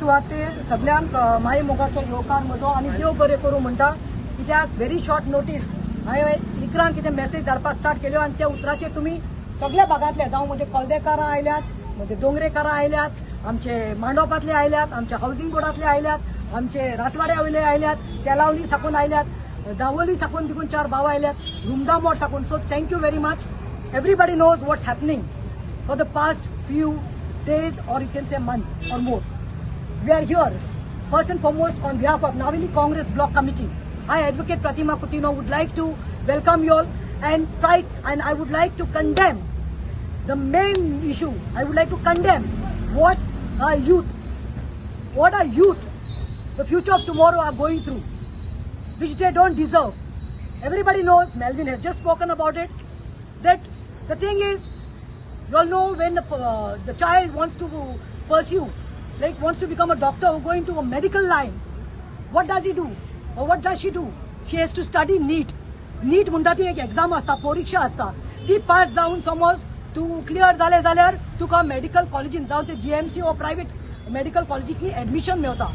सुवातेर सगल्यांक माई मोगाचो येवकार म्हजो आनी देव बरें करूं म्हणटा, कित्याक व्हेरी शॉर्ट नोटीस हांवें 11क कितें मॅसेज धाडपाक स्टार्ट केल्यो आनी त्या उतराचेर तुमी सगल्या भागांतले, जावं म्हणजे कोलदेकारां आयल्यात, म्हणजे दोंगरेकारां आयल्यात, आमचे मांडोपांतले आयल्यात, आमचे हावसिंग बोर्डांतले आयल्यात, आमचे रातवाड्या वयले आयल्यात, तेलावली साकून आयल्यात, दावोली साकून देखून चार भाव आयल्यात, रुमदामोड साकून. So thank you very much. Everybody knows what's happening for the past few days, or you can say month or more. We are here first and foremost on behalf of Navelim Congress Block Committee. I, Advocate Pratima Coutinho, would like to welcome you all and try, and I would like to condemn the main issue. I would like to condemn what our youth, the future of tomorrow, are going through, which they don't deserve. Everybody knows, Melvin has just spoken about it, that the thing is, you all know when the child wants to pursue, like wants to become a doctor or go into a medical line, what does he do? Or what does she do? She has to study NEET. NEET म्हणटा ती एक exam आसता, परीक्षा आसता. ती pass जावन समज तूं क्लियर जालें जाल्यार तुका मेडिकल कॉलेजीन, जावं ते जीएमसी वा प्रायवेट मेडिकल कॉलेजींतली एडमिशन मेवता.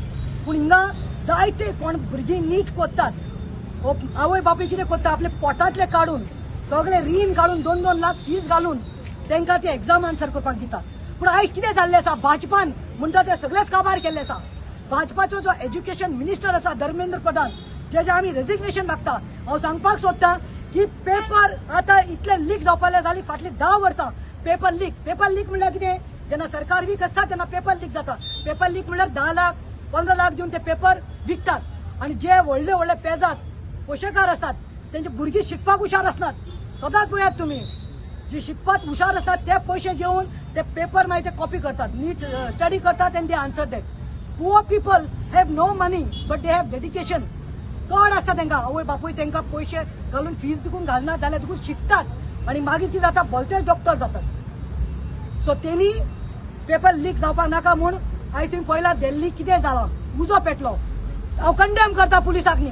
पूण हिंगा जायते कोण भुरगीं नीट कोत्तात. आवय बापूय कितें करता, आपले पोटांतले काडून, सगळे रीण काडून, 2-2 लाख फीस घालून तांकां ते एक्झाम आन्सर करपाक दितात. पूण आयज कितें जाल्लें आसा, भाजपान म्हणटा ते सगळेच काबार केल्ले आसा. भाजपाचो जो एज्युकेशन मिनिस्टर आसा धर्मेंद्र प्रधान, जेजे आमी रेजिग्नेशन मागता. हांव सांगपाक सोदता की पेपर आतां इतले लीक जावपाक जाली फाटलीं 10 वर्सां. पेपर लीक, पेपर लीक म्हणल्यार कितें? जेन्ना सरकार वीक आसता तेन्ना पेपर लीक जाता. पेपर लीक म्हणल्यार 10 लाख, 15 लाख दिवन ते पेपर विकतात आनी जे व्हडले व्हडले पेजात पोशेकार आसतात तेंचे भुरगीं शिकपाक हुशार आसनात. सदांच पळयात तुमी, जी शिकपाक हुशार आसतात ते पयशे घेवन ते पेपर मागीर ते कॉपी करतात, नीट स्टडी करतात आनी ते answer that. Poor people have no money, but they have dedication. चड आसता तांकां. आवय बापूय तांकां पयशे घालून फीस देखून घालना जाल्यार देखून शिकतात आनी मागीर ती जाता, भलतेच डॉक्टर जातात. सो तेणी पेपर लीक जावपाक नाका म्हूण आयज तुमी पळयला दिल्ली कितें जालां, उजो पेटलो. हांव कंडेम करता पुलिसाक न्ही.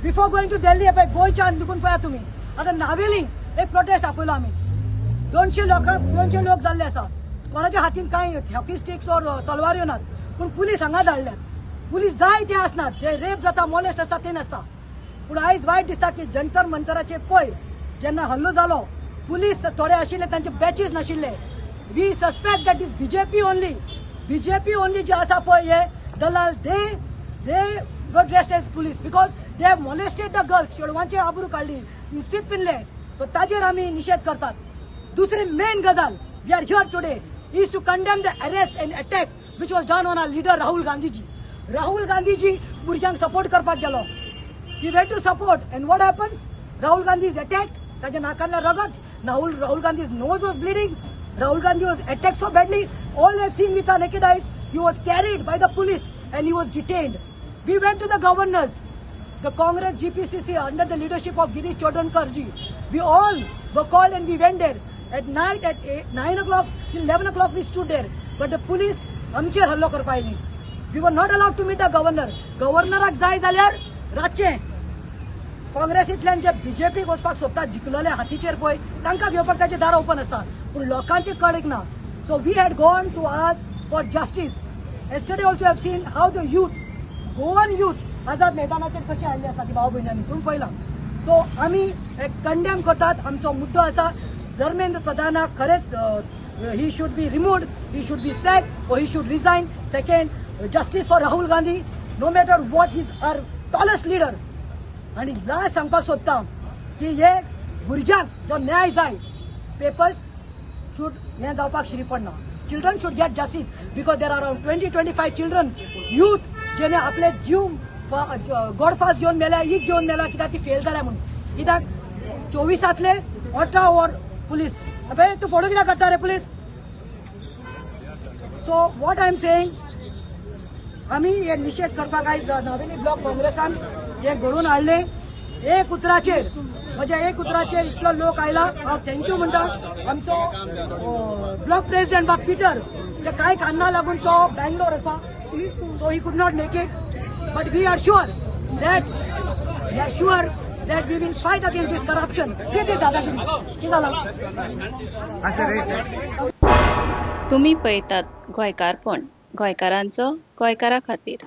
बिफोर गोईंग टू दिल्ली, पळय गोंयच्यान देखून पळया तुमी. आतां नावेली एक प्रोटेस्ट आपयलो आमी. 200 लोकां, 200 लोक जाल्ले आसा. कोणाच्या हातीन कांय हॉकी स्टिक्स ऑर तलवाऱ्यो नात, पूण पुलीस हांगा धाडल्यात. पुलीस जाय ते आसनात, जे रेप जाता, मोलेस्ट आसता ते नासता. पूण आयज वायट दिसता की जंतर मंतराचेर पयर जेन्ना हल्लो जालो, पुलीस थोडे आशिल्ले, तांचे बॅचीस नाशिल्ले. We suspect that is BJP only, BJP only जे आसा पळय हे दलाल, they got dressed as police because they have molested the girls. चेडवांची आबरू काडली, इस्तीद पिनले. सो ताजेर आमी निशेध करतात. दुसरी मेन गजाल, we are here today is to condemn the arrest and attack which was done on our leader Rahul Gandhiji. Rahul Gandhiji भुरग्यांक support करपाक गेलो. He went to support and what happens? Rahul Gandhi is attacked. ताच्या नाकातलें रगत, Rahul Gandhi's nose was bleeding. Rahul Gandhi was attacked so badly. All have seen with our naked eyes. He was carried by the police and he was detained. We went to the governors, the Congress GPCC under the leadership of Girish Chodankar ji. We all were called and we went there. At night at 8, 9 o'clock till 11 o'clock we stood there. But the police आमचेर हल्लो करपा आयली. We were not allowed to meet the governor. गव्हर्नराक जाय जाल्यार रातचें काँग्रेसींतल्यान जे बीजेपीक वचपाक सोदतात, जिखलेले हातीचेर पळय, तांकां घेवपाक ताचे दार ओपन आसता, पूण लोकांचे कडेक ना. So we had gone to ask for justice. Yesterday also have seen how the youth, Goan youth, आझाद मैदानाचेर कशें आयिल्ले आसा ती भाव भयणांनी तुमी पळयलां. सो आमी कंडेम करतात. आमचो मुद्दो आसा, धर्मेंद्र प्रधानाक खरेंच he should be removed, he should be sack or he should resign. Second, justice for Rahul Gandhi, no matter what, he's our tallest leader. आणि लास्ट सांगपाक सोदता की हे भुरग्यांक जो न्याय जाय, पेपर्स should हें जावपाक शिरी पडना. Children should get justice because there are around 20-25 children, youth, जेणे आपले जीव गोडफास घेवन मेल्या, ईक घेवन मेल्या, कित्याक ती फेल जाल्या म्हणून. कित्याक 24तांतले 18 वर पुलीस. अबे, तूं फोटो कित्याक काडटा रे police? So what I am saying, आमी हे निशेध करपाक आयज नावेली ब्लॉक काँग्रेसान हे घडोवन हाडले. एक उतराचेर, म्हज्या एक उतराचेर इतलो लोक आयला, हांव thank you म्हणटा. आमचो ब्लॉक प्रेसिडेंट बाब पिटर, ते कांय कारणां लागून तो बँगलोर आसा, so he could not make it, but we are sure that we will fight against this corruption. See this दादागिरी. कितें जालां? हा सर, एक तुम्ही पळयतात गोंयकारपण. गोंयकारांचो, गोंयकारां खातीर.